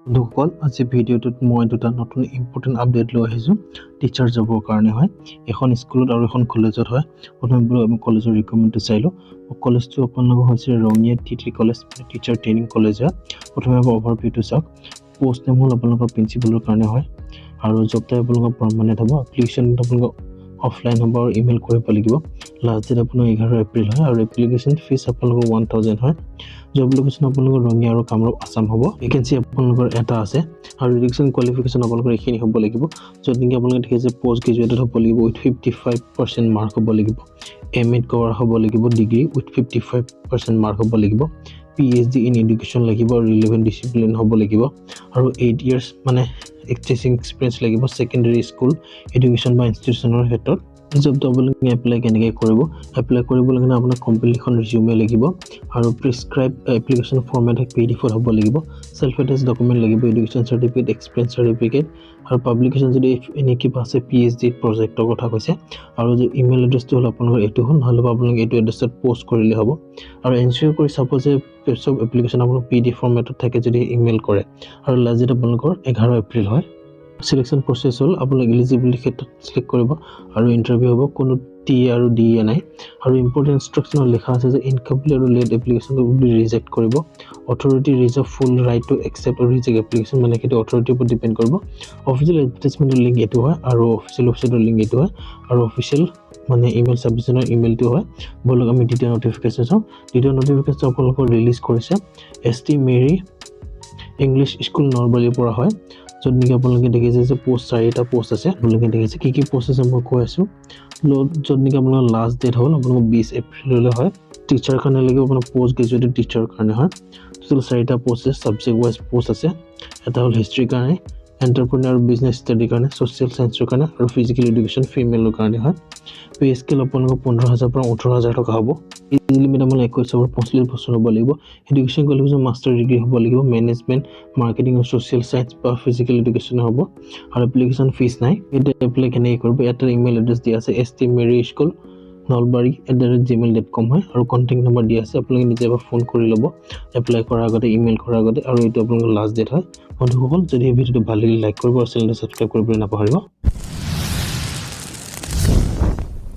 বন্ধুসকল, আজি ভিডিঅ'টোত মই দুটা নতুন ইম্পৰ্টেণ্ট আপডেট লৈ আহিছোঁ। টিচাৰ জবৰ কাৰণে হয়, এখন স্কুলত আৰু এখন কলেজত হয়। প্ৰথমে বোলো আমি কলেজৰ ৰিক্ৰুটমেণ্টটো চাই লওঁ। কলেজটো আপোনালোকৰ হৈছে Rangia T T college, teacher training college হয়। প্ৰথমে আমি অভাৰভিউটো চাওক। পষ্ট নেম হ'ল আপোনালোকৰ প্ৰিন্সিপালৰ কাৰণে হয় আৰু জব টাইপ আপোনালোকৰ পাৰ্মানেণ্ট হ'ব। এপ্লিকেশ্যন আপোনালোকৰ অফলাইন হ'ব আৰু ইমেইল কৰিব লাগিব। লাষ্ট ডেট আপোনাৰ 11 এপ্ৰিল হয় আৰু এপ্লিকেশ্যন ফিজ আপোনালোকৰ 1000 হয়। জব লোকেশ্যন আপোনালোকৰ ৰঙিয়া আৰু কামৰূপ, আছাম হ'ব। ভেকেঞ্চি আপোনালোকৰ এটা আছে আৰু এডুকেশ্যন কোৱালিফিকেশ্যন আপোনালোকৰ এইখিনি হ'ব লাগিব, য'ত নেকি আপোনালোকে দেখিছে পষ্ট গ্ৰেজুৱেটেড হ'ব লাগিব, উইথ 55% মাৰ্ক হ'ব লাগিব, এম এড কৰা হ'ব লাগিব, degree with 55% mark হ'ব লাগিব, পিএইচডি ইন এডুকেশ্যন লাগিব আৰু ৰিলেভেণ্ট ডিচিপ্লিন হ'ব লাগিব আৰু 8 ইয়াৰ্ছ মানে টিচিং এক্সপিৰিয়েঞ্চ লাগিব ছেকেণ্ডেৰী স্কুল এডুকেশ্যন বা ইনষ্টিটিউশ্যনৰ ক্ষেত্ৰত। জবটো আপোনালোকে এপ্লাই কেনেকৈ কৰিব? এপ্লাই কৰিবলৈ কাৰণে আপোনাক কমপ্লিট এখন ৰিজিউমে লাগিব আৰু প্ৰিছক্ৰাইব এপ্লিকেশ্যন ফৰ্মেট পিডিএফত হ'ব লাগিব, চেল্ফ এটেষ্ট ডকুমেণ্ট লাগিব, এডুকেশ্যন চাৰ্টিফিকেট, এক্সপিৰিয়েঞ্চ চাৰ্টিফিকেট আৰু পাব্লিকেশ্যন যদি এনে কিবা আছে, পিএইচডি প্ৰজেক্টৰ কথা কৈছে। আৰু যে ইমেইল এড্ৰেছটো হ'ল আপোনালোকৰ এইটো হ'ল, নহ'লে আপোনালোকে এইটো এড্ৰেছত পষ্ট কৰিলে হ'ব। আৰু এনচিয়ৰ কৰি চাব যে চব এপ্লিকেশ্যন আপোনালোক পিডিএফ ফৰ্মেটত থাকে যদি ইমেইল কৰে। আৰু লাষ্ট ডেট আপোনালোকৰ 11 এপ্ৰিল হয়। চিলেকশ্যন প্ৰচেছ হ'ল আপোনালোক এলিজিবিলিটিৰ ক্ষেত্ৰত চিলেক্ট কৰিব আৰু ইণ্টাৰভিউ হ'ব, কোনো টি আৰু ডি এ নাই। আৰু ইম্পৰ্টেণ্ট ইনষ্ট্ৰাকশ্যনত লিখা আছে যে ইনকমপ্লিট আৰু লেট এপ্লিকেশ্যন ৰিজেক্ট কৰিব। Authority reserve full right to accept আৰু ৰিজেক্ট এপ্লিকেশ্যন, মানে সেইটো অথৰিটিৰ ওপৰত ডিপেণ্ড কৰিব। অফিচিয়েল এডভাৰটাইজমেণ্টৰ লিংক এইটো হয় আৰু অফিচিয়েল ৱেবছাইটৰ লিংক এইটো হয় আৰু অফিচিয়েল মানে ইমেইল ছাবমিশ্যনৰ ইমেইলটো হয়। ব'লক, আমি দ্বিতীয় নটিফিকেশ্যন চাওঁ। দ্বিতীয় নটিফিকেশ্যন আপোনালোকৰ ৰিলিজ কৰিছে S T Mary English school, নলবাৰীৰ পৰা হয়, য'ত নেকি আপোনালোকে দেখিছে যে পষ্ট চাৰিটা পষ্ট আছে। আপোনালোকে দেখিছে কি কি পষ্ট আছে, মই কৈ আছোঁ। য'ত নেকি আপোনালোকৰ লাষ্ট ডেট হ'ল আপোনালোকৰ 20 এপ্ৰিললৈ হয়। টিচাৰ কাৰণে লাগিব আপোনাৰ পষ্ট গ্ৰেজুৱেটেড টিচাৰৰ কাৰণে হয়। টোটেল চাৰিটা পষ্ট আছে, ছাবজেক্ট ৱাইজ পষ্ট আছে। এটা হ'ল হিষ্ট্ৰীৰ কাৰণে, এণ্টাৰপ্ৰিনাৰ আৰু বিজনেছ ষ্টাডিৰ কাৰণে, ছ'চিয়েল ছায়েন্সৰ কাৰণে আৰু ফিজিকেল এডুকেশ্যন ফিমেলৰ কাৰণে হয়। পে স্কেল আপোনালোকৰ 15,000 পৰা 18,000 টকা হ'ব। এজ লিমিট আপোনালোকৰ 21ৰ পৰা 45 বছৰ হ'ব লাগিব। এডুকেশ্যন কোৱালিফিকেশ্যন মাষ্টাৰ ডিগ্ৰী হ'ব লাগিব, মেনেজমেণ্ট, মাৰ্কেটিং আৰু ছ'চিয়েল ছায়েন্স বা ফিজিকেল এডুকেশ্যন হ'ব আৰু এপ্লিকেশ্যন ফিজ নাই। এইটো এপ্লাই কেনেকৈ কৰিব? ইয়াতে ইমেইল এড্ৰেছ দিয়া আছে, S T Marie school Nalbari @gmail.com হয় আৰু কণ্টেক্ট নম্বৰ দিয়া আছে। আপোনালোকে নিজে এবাৰ ফোন কৰি ল'ব এপ্লাই কৰাৰ আগতে, ইমেইল কৰাৰ আগতে। আৰু এইটো আপোনালোকৰ লাষ্ট ডেট হয়। বন্ধুসকল, যদি এই ভিডিঅ'টো ভাল লাগিলে লাইক কৰিব আৰু চেনেলটো ছাবস্ক্ৰাইব কৰিবলৈ নাপাহৰিব।